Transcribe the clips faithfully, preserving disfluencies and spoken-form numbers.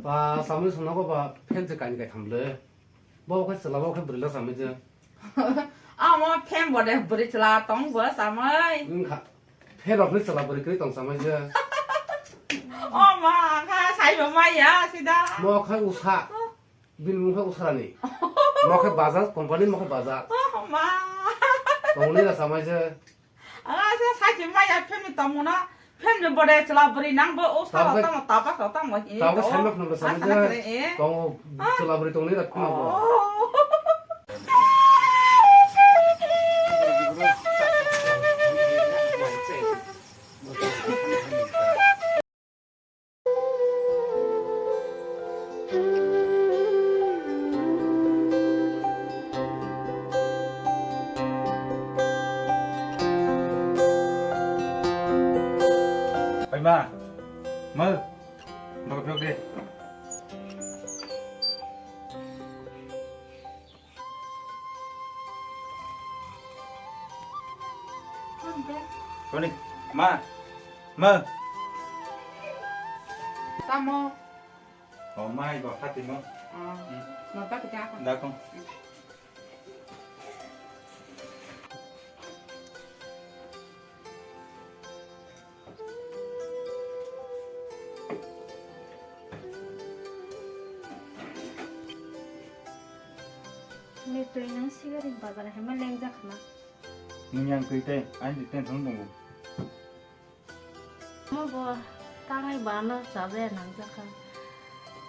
Ba, samui songnogo ba, fan se kaini kaitham le. Bo khe chwla, bo khe bwrwi la samui je. Amo fan bo de bwrwi chwla tong bo samui. Wngkha. Fan rok ni chwla bwrwi kwrwi tong samui je. O ma, kha sai bo maya sida. Mo khe usa. Bini mung khe usarani. Mo khe Bajaj company, mo khe Bajaj. O ma. Tongni la samui je. Asa sake maya family tongmuna, family bode chwla bwrwi nang bo o sala tamo tapa sa tamo hi. Tabuk sanma khna bwsa asa nang kre, eh. Tongo chwla bwrwi tongni rak khna bo. Oh. Oi ma, ma, dok dok de. Toni, ma, ma. Tamo. Oh, mai bo hati mo. Ah, hmm. Mo ta kita apa? Dakong. Ni twi nang sigaret bazar hai ma lengjak khna. Nini ang twi tei, aini twi tei thang tongo. Mo bo tangwi bano chajaya nangjakha.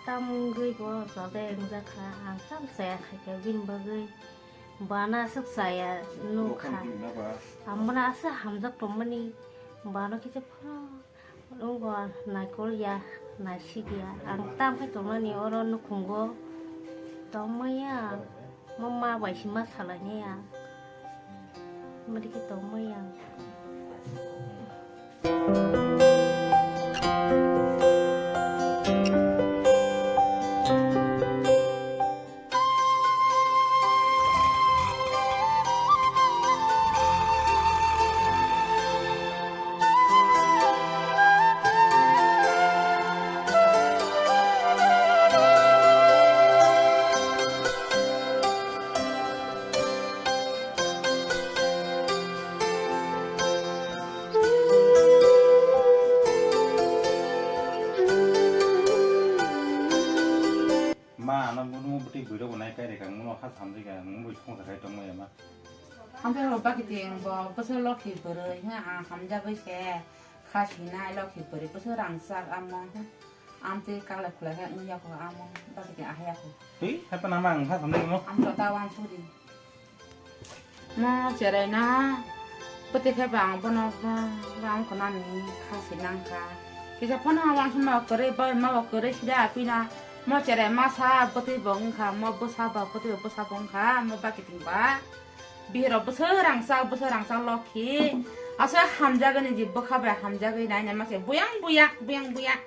Tamungwi bo chajaya wngjakha. Ang tam chaya khaikha bini bagwi. Bana aswk chaya nukha. Ang bono aswk hamjak tongmani. Bano kisa phano nukgo naikol ya, naisik ya. Ang tam khai tongnani oro nukhungo. Tongmaya. Mo ma bai se ma salainai ang. Mari khe tongmai ang. Ma, ano bono bwtwi bwrwi rok bo nai kai rikha, bono ha samjai kha, nwng bo songsa khai tongmaya ma. Hamjak rok baki ting bo bwswk lokhi bwrwi hwnwi ang hamjagwi se kha sinai lokhi bwrwi bwswk rangchak amo. Amtwi kaklai khulai khe wng yako amo baki ting ahai yako. Twi, haiphano ama ang ha samjai mo. Amtwi ta wansukdi. Mo cherai na pwtwi khe ba ang bono ba ang khwnani kha sinang kha. Kisa phano wansukma kwrwi bai ma kwrwi sida apina mo cherai masa bwtwi bo wng kha mo bwsa ba bwtwi bwsa bo wng kha mo baki ting ba. Bihirok bwswk rangchak, bwswk rangchak lokhi. Aswk hamjagani je bwkha bai hamjagwi nai nai ma se buyang buyang, buyang buyang.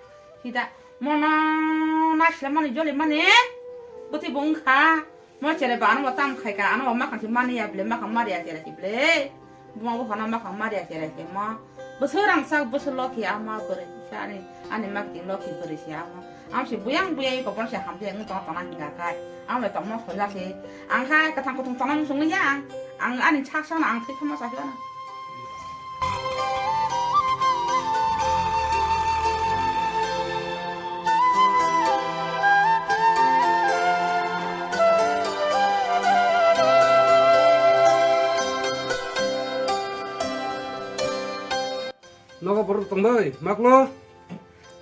Sida mono naisle mani joli mani. Bwtwi bo wngkha. Mo chere ba ano bo tam khai ka, ano bo makhang se mani ya ble, makhang mari ya chere se ble. Buma bo hana makhang mari ya chere se mo. Bwswk rangchak, bwswk lokhi ama bwrwi se ani, ani makhang lokhi bwrwi se ama. Ang se buyang buyang iko bono se hamjak wng tong tong hinga khai. Ang le tongma soja se. Ang khai kwthang kuthung tongna muchung ya ang. Ang ani sak sakno ang thwi khama sakhe ano. Nogo borok tong bai, maklo?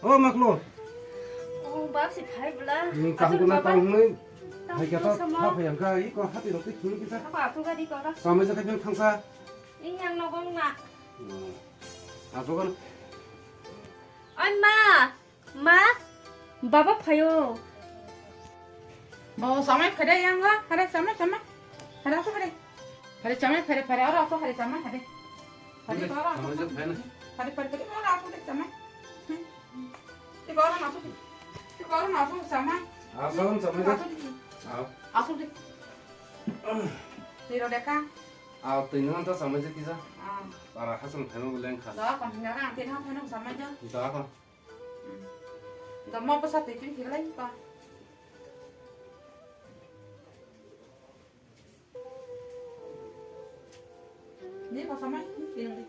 O maklo. O bab si phai bwla. Ni kaham kuna tang hwnwi. Hai kata ha phai ang ka, i ko hati rok twi khuluk kisa. Apa aku gadi kora? Samai jakai beng thangsa. Ini yang nogong na. Apa kan? Oi ma, ma, baba phayo. Bo samai phai yang ha, hare samai samai. Hare aku hare. Hare chamai, hare, hare, aro aso, hare chamai, hare. Hare, hare, aro aso. Chamai, chamai. Hare, hare, hare, aro aso de chamai. Hmm. Te aro aso de. Te aro aso chamai. Aso, chamai. Aso de. Aso. Aso de. Tiro deka. Ah, tino anta chamai je kisa. Ah. Para hasan pheno lengkha. Da kon, da kan, tino pheno chamai je. Da kon. Tamo bwsa twi twi khilai pa. Ni kosa mai kiring di.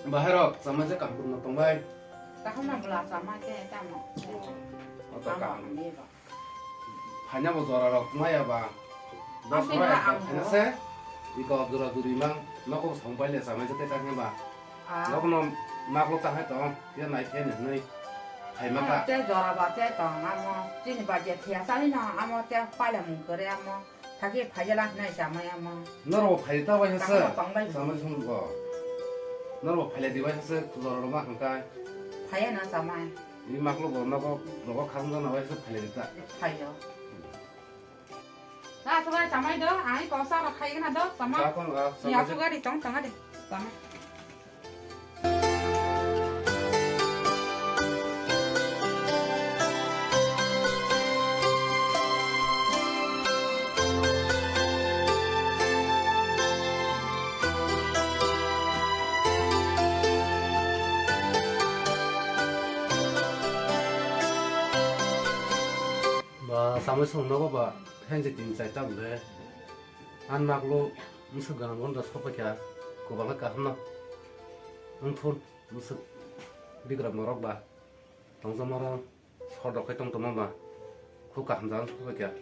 Bahai rok, sama je kampur no tongbai. Kaham na bwla sama ke tamo. Oto kaham. Phaina bo jora rok maya ba. Bo sora ba phaina se. Iko jora duri mang, noko bo song pai le sama je te kaham ba. Noko no maklo kaham to, ya nai khe ne nai. Phaima ka. Te jora ba te tong amo, chini ba je thia sani no amo te paila mung kore amo. Thagi phaiya la hinai samai amo. Norok phai ta bai hase. Kaham tong bai. Samai sung go. Norok phai le di bai hase, jora rok ma hangkai. Phaiya na samai. Ni maklo bo nogo rogo khang jana bai hase phai le di ta. Phaiyo. Na thogoi samai do, ai kosa rok khai na do, samai. Ka kon ga, samai. Ni asu gari tong tong ade. Samai. Ba, samui song nogo ba, phensi tin chai ta bwle. An maklo, mswk ganang gonda sopaikha, kwbangma kaham no. Wngthun, mswk bigra morok ba, tongjakma rok, sodok khai tongtongma ba, khu kaham jagano sopaikha.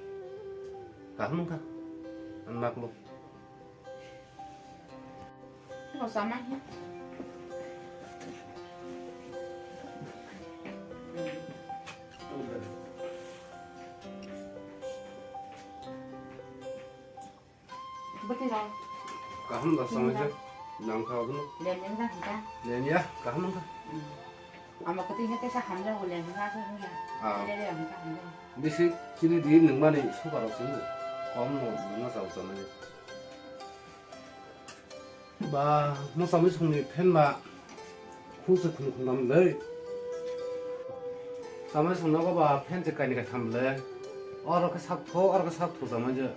Kaham wngkha, an maklo. Bo sama he. Bwtwi rok. Kaham da sama je. Nang kha odono. Len len da hinta. Len ya, kaham wngkha. Ama kwtwi hete sa hamjak bo len hinta sa hwnya. Ah. Len len hinta hamjak. Bisi chini di nungmani sokarok sini. Kom no nungma chao chanai. Ba, mo samui songni phen ba khungse khung khung nam le. Samui songno go ba phen se kaini kaitham le. Oro khe sak tho, oro khe sak tho samui je.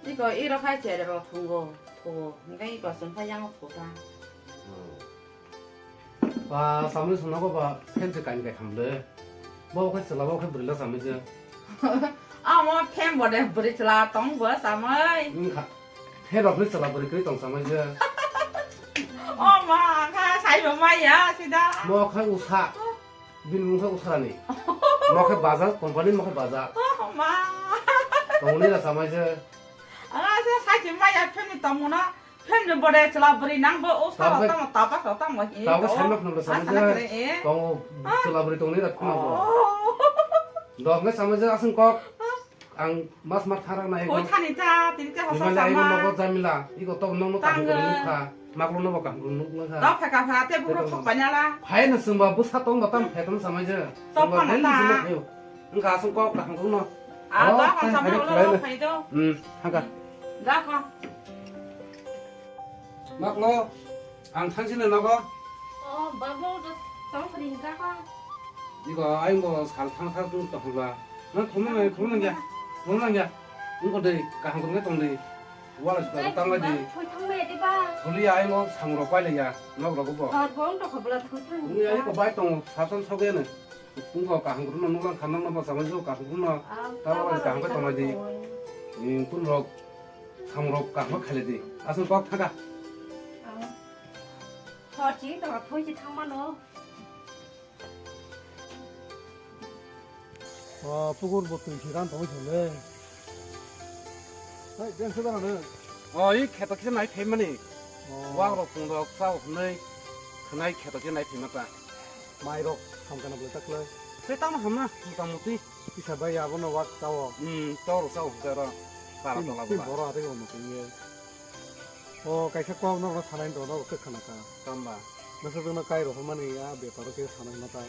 Iko iro khai chere ro thungo, tho. Ngai iko sung khai yang tho ta. Hmm. Ba, samui songno go ba phen se kaini kaitham le. Bo khe chwla bo khe bwrwi la samui je. Amo phen bo de bwrwi chwla tong bo samui. Wngkha. Phen rok ni chwla bwrwi kwrwi tong samui je. O ma, kha sai bo mai ya sida. Mo khe usa. Bini mung khe usarani. Mo khe Bajaj company, mo khe Bajaj. O ma. Tongni la samui je. Aga se sai se mai ya phen ni tong mo na. Phen ni bode chwla bwrwi nang bo o sala tamo tapa sa tamo hi. Tabo sai mak nang sa je. Tong chwla bwrwi tong ni rak ma bo. Dok nge sama je asung kok. Ang mas mak thara nai. Ko thani ta tini te hosa sama. Iko nogo jamila. Iko to nong no kaham ko nukha. Maklo no bo kaham ko nuk nukha. Da pheka pheka te bukro thok banyala. Phai na sungba busa tong ba tam phai tam sama je. To phana ta. Wngkha aswk kok kaham kok no. Ah, oh, to kaham kok no phai do. Hmm, hangka. Da ko. Mak no, ang thang sini nogo. Oh, babo, do tong phani hingka ko. Iko, aing bo sal thang sal tung tong ba. Nang thumna nang, thumna nang ya. Thumna nang ya. Ungko dei, kaham kok nge tong dei. Wala sukha tang lai dei. Thoi thang lai dei ba. Thuli aing bo samro pai lai ya. Nok rogo bo. Har bo ung to khobla thoi thang. Ung ya, iko bai tong, sal thang sok ya ne. Ungko kaham kok no nuklang kha nang no bo samai jo kaham kok no. Ah, tabo kaham khe tongnai di. Ing kun rok samrok kaham khaile di. Aswk kok thaka. Ah. Thor chi to thoi chi thang mano. O pukur bo twi khiran tong thole. Hai, den se dana ne. O, i kheto kisa nai thai mani. Oh. Wak rok pung rok sa hwnwi. Khnai kheto kisa nai thai mata. Mai rok ham kana bwle taklai. Tei tamo hamna, mota moti. Kisa bai abono wak tao. Hmm, tao rok sao hwnkhe oro. Para tola bola. Boro atwi bo motong ye. O kaisa kok norok sanai do norok khe khana ta. Tamba. Nasa jona kai rok mani ya beparo khe sanai mata.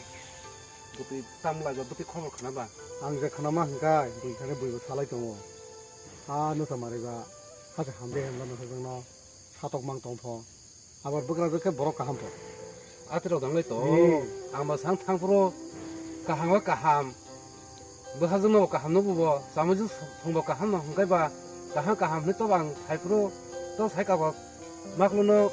Bwtwi tam lai ba bwtwi khobor khana ba. Ang je khana ma hwnkhe bwrwi thani bwrwi bo salai tongo. A nusa mari ba. Hasa hamde hemla nasa jona. Satok mang tong pho. Abar bwkrajwk khe borok kaham pho. Atirok danglai to. Hmm. Ang ba sang thang phuru kaham o kaham. Bwsajwk no bo kaham no bo bo. Chamui jwk song bo kaham no hwnkhe ba. Kaham kaham hwnwi to bang phaiphuru to sai kabo makluno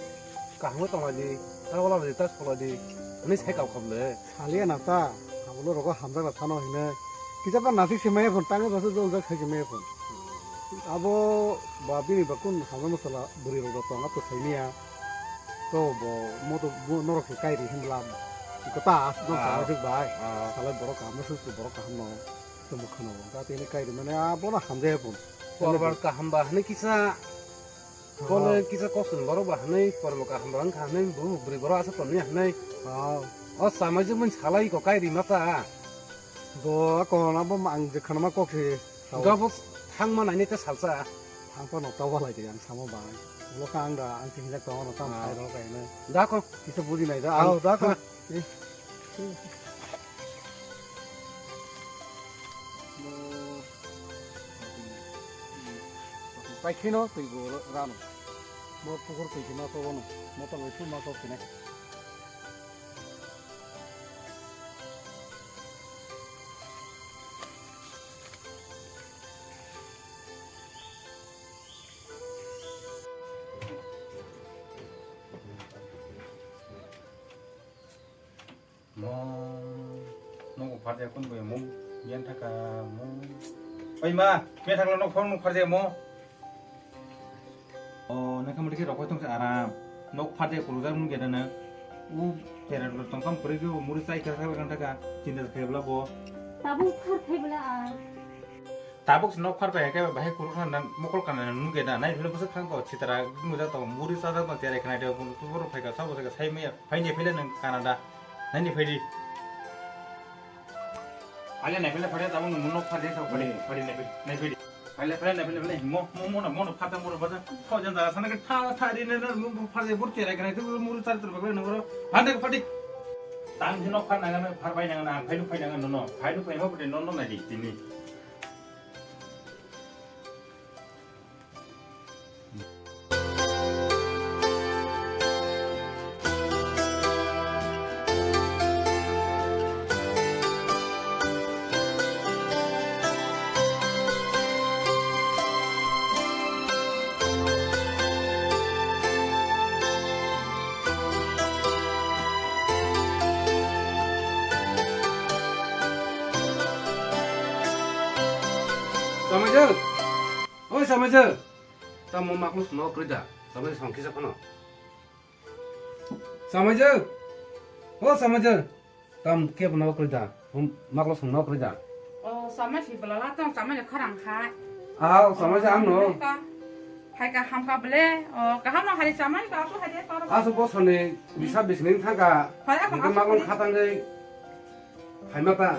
kaham tonglaidi, ta wala di, ta solaidi hwnwi sai kabo khamle. Saliya na ta, abono rogo hamjak na thano hine. Kisa ba nasik se maya phun, tangi basa jol jak sai se maya phun. Abo ba bini ba kun hamjak masala bwrwi rok tong ato sai miya. To bo moto bo norok se kairi himlam. Kota as no Ah. Sa sik bai. Ah. Salai borok kaham suk borok kaham no. To bo khano. Ta tini kairi mane abono hamjak phun. Pormar kaham ba hwnwi kisa, kole kisa koson borok ba hwnwi, pormar kaham ba wngkha hwnwi, bu bwrwi borok asa tonwi hwnwi. Oh. O samai je mun salai ko kai ri mata. Bo kon abo ang je khana ma kok si. Gabo thang ma naini ta salsa. Thang pa no ta walai de ang samo ba. Ulo ka ang da ang si hinjak tongo no tam Ah. Sai ro kai na. Da ko. Kisa buji nai da. Ang Ao da ko. Ha. Paikhe no twi bo rano. Mo pukur twi khe ma to bono. Mo tang ai phul ma to khe nai. Mo, nogo pharjak kun bai mo, yan thaka mo. Oi ma, me thakla nok phone nok pharjak mo. O, nakha mudi khe rokoi tong se aram. Nok pharjak kurujak nung geda na. U, kera tong kam kuri khe muri chai kha kha thaka, chinta khe bla bo. Tabuk phar khai bla a. Tabuk se nok phar bai khe bahai kuruk na mokol kana nung geda. Nai phile bwswk khang ko, chitara mujak tong, muri chajak tong, cherai khnai de, kubur phai kha, sabo se sai maya. Phaini phaile nwng Canada. Naini phaidi. Phaile nai phaile phaide tamo nwng nok phaide tamo phaide phaide nai phaide nai phaide. Phaile phaile nai phaile phaile mo mo mo na mo na phata mo na bata. Kho jan da sana ke tha tha ri ne na mo mo phaide bur cherai khnai tu mo ru tar tur bagre no ro. Phande phaide. Tang hi nok phan nang na phar bai nang na phailu phai nang no no. Phailu phai ma phaide no no nai di tini. Samajwk! Oi samajwk! Tamo maklo songno kwrwi da? Samajwk song kisa phano. Samajwk! O samajwk! Tam kebo no kwrwi da? Maklo songno kwrwi da? O samajwk si bwlala tong samajwk khorang khai. Ah, o samajwk ang no. Phaika hamka ble, o kaham no hari samajwk ako hari toro. Aso bosoni bisa bisning thangka. Hari ako maklo khatangwi. Phaima ta.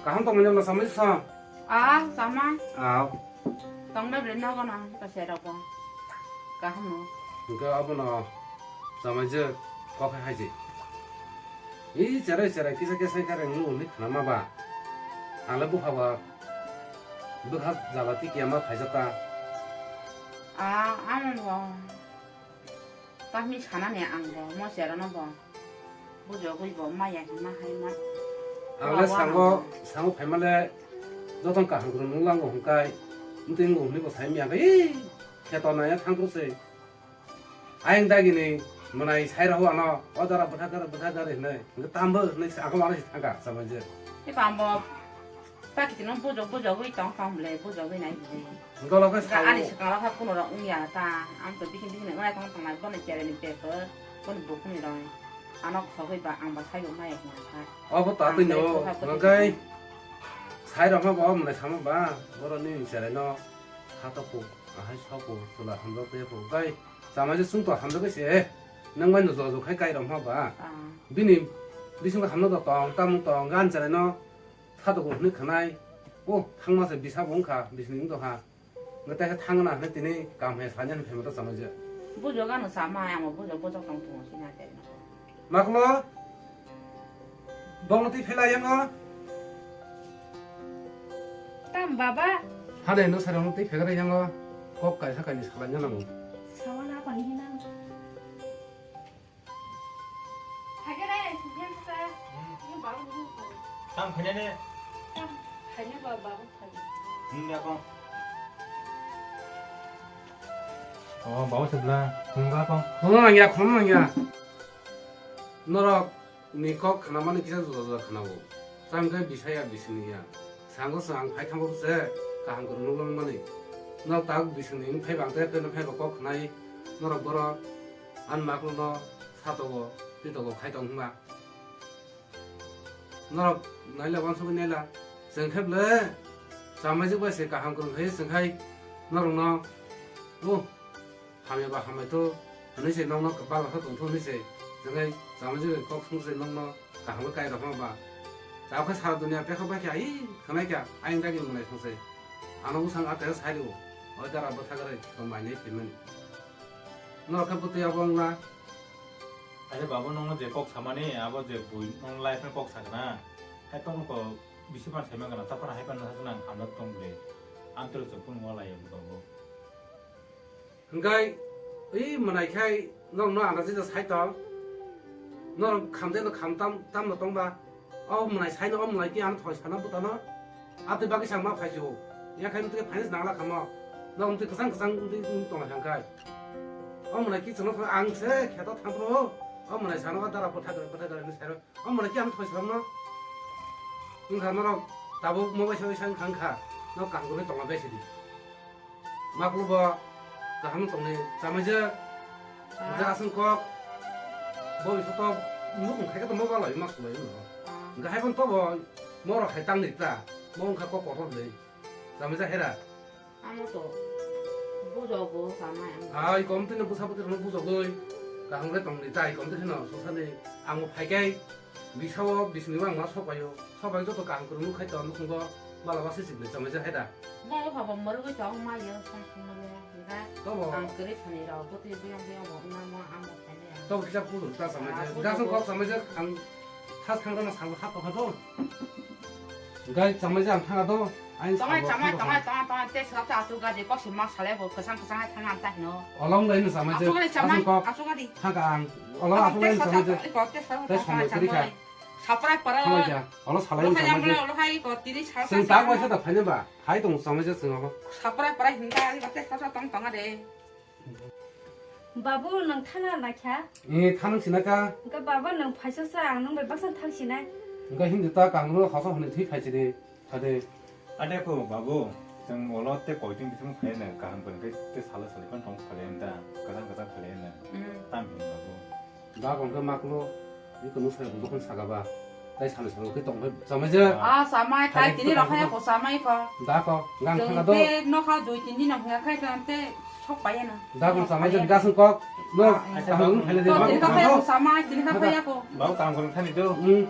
Kaham tongmani no samajwk sa. Ah, sama. Ah. Tongmai bwlai nogo no, kasai rok bo. Kaham no. Hingke abono samajwk kok hai haji. I cherai cherai kisa kisa kare ngu ni khana ma ba. Ang le bupha ba. Bwkha jala tiki ama phaijak ta. Ah, amo bo. Tamni sanani ang bo, mo cherano bo. Bujogwi bo maya hinma haima. Ang le sango, sango phaima le jotong kaham kwrwng nung lango hwnkai. Mtwi wngo hwnwi bo sai maya khe, "Ih, kheto naya thangkru se." Ayang dagini mwnai sai rw ano, "O dara bwtha gar, bwtha gar," hinwi. Hwnkhe tambo hinwi se, ako mano se thangka, sabai je. Tei bambo. Pakiti no bujok bujogwi tong tong ble, bujogwi nai ble. Dolo khe ga sao. Ani swkang rok kha kuno rok wngya ta, ang to bising bising nai tong tong nai, bono chereni bepar, bono bukhuni roi. Ano khogwi ba ang ba saibo maya hwnka. Obo ta twi no, hwnkai sai rok ma ba, mwnai sama ba, boroni cherai no, ha to pu, ahai sao pu, chwla hamjak tei pu, hwnkai chama je chwng to hamjak se, nang bai no jojo khai kai rok ma ba. Ah. Bini bisingo hamjak to tong, tamung tong, gan cherai no, Satok hwnwi khwnai, o thangma se bisa bo wngkha, bising wng tongkha. Hwnkhe tei thangna hwnwi tini kam hai sanya hwnwi phaima ta chama je. Bujok ano sama, amo bujok bujok tong tongo sina tei. Maklo? Bongno twi phela yango? Tam baba? Hane no sarong twi phegara yango. Kok kaisa kaini salanya nango. Sawana pani hinang. Tamo khainani? Tamo khainani ba, babu khainani. Hmm, ya kong. Oh, bawa sebelah. Khulumkha kong. Khulumnangya, khulumnangya. Norok ni kok khnamani kisa juda juda khnao. Chang khe bisaya bisingni ya. Sango se ang phai thangbo se kaham kwrwng nuklang mani. Norok tabuk bisingni wng phaiba ang tei pheno phaiba kok khnai. Norok boro an maklo no satogo, titogo khai tong hwnba. Norok naila wansugwi naila. Chwng khe ble chamaijwk bai se kaham kwrwng khai chwng khai norokno. Oh, hamya ba hamya tho hwnwi se nokno bala khe tongtho hwnwi se, jwngai chamaijwk bai kok sung se nokno kaham khe kai rokma ba. Tabukhe sara dunia beka bai khe ai khwnai kha, ayang dagi mwnai song se. Ano bwsang a tesa sai rw, oi dara bwtha gari khe mainai phaimani. Norok khe bwtwi abo wngna. Acha babu, nokno je kok samani, abo je bui nokno life ni kok sakna. Hai tongno ko bisi ban saima gana, tapara hai ban nang hamjak tong ble. Antro chokun wala ya babu. Hingkai, ui mwnai khai norokno ano jesa sai tong. Norok khamde no kham tam, tam no tong ba. O mwnai sai no, o mwnai ki ano thoi sana butano. Atwi bagwi sang ma phai jio. Ya khai mtwi finance nangla khamo. Norok mtwi kwchang kwchang mtwi tong lai hangkai. O mwnai ki chwngno ang se kheto thang phano. O mwnai sano dara bwtha gari bwtha gari ni sai. O mwnai ki ano thoi sana. Wngkha norok tabuk mobile sawi sang khang kha. No kaham kwrwi tong lai bai sidi. Maklu bo kaham tongni chamaijak. Ah. Hingke aswng kok bo isoto nukung khaikhe to mo balai ma sulai no. Ah. Hingke hai phano tobo mo rok hai tangni ta. Mo wngkha kok kotor de. Chamaijak hera. Amo to bujogo samai ang. Ai kom tini busa buti rok bujogoi. Kaham khe tongni ta ai kom tini no susani ang phaikai. Bisao bisni wang ma sopayo. Sopai joto kaham kwrwng nuk khai to nukhungo bala basi sikni chamaijak hai da. Mo pha bo murugwi tong ma yo sai sung ma le ga. Tobo. Ang kwrwi thani rok bwtwi biyang biyang bo wngna mo ang bo khainai ang. Tobo kisa pudur ta chamaijak. Ah, pudur. Gasong kok chamaijak ang thas thang rana sabo hap tokha do. Gai chamaijak ang thanga do. Ain sabo thanga do. Tongai, tongai, tongai, tongai, tongai, te srap ta achu gadi kok si ma sale bo kwchang kwchang hai thang ang ta hino. Olong lai no chamaijak. Achu gadi chamai, gasong kok. Achu gadi. Thang ang. Olo achu lai no chamaijak. Te sabo kwrwi kha. Saprai parai. Olo salai ni samajak. Olo hai ko tini sal. Chwng tak waisa da phaina ba. Hai tong samajak chwng abo. Saprai parai hinda ari bate sa sa tong tong de. Babu, nang thana na kha? Eh, thanang sina ka. Ga babu, nang phaisa sa ang nang bai baksan thang sinai. Ga hindi ta kang ro hasa hone thui phai sini. Ade. Ade ko babu, chwng olo te koiting bising phai na kaham kwrwng khe te salo salo kan tong phai na da. Kadang kadang phai na. Hmm. Tam hin babu. Da kong khe maklo, iko nung sai bukhon saka ba. Tai salo salo khe tong khe chamai je. Ah, chamai, tai tini rok haya ko chamai ko. Da ko, gang thang do. Te nokha dui tin din hwnga khai kan te sok pai na. Da kong chamai je, gasung kok. No, kaham phai na de. Tini ka phai ko chamai, tini ka phai ko. Babu kaham kwrwng thani do. Hmm.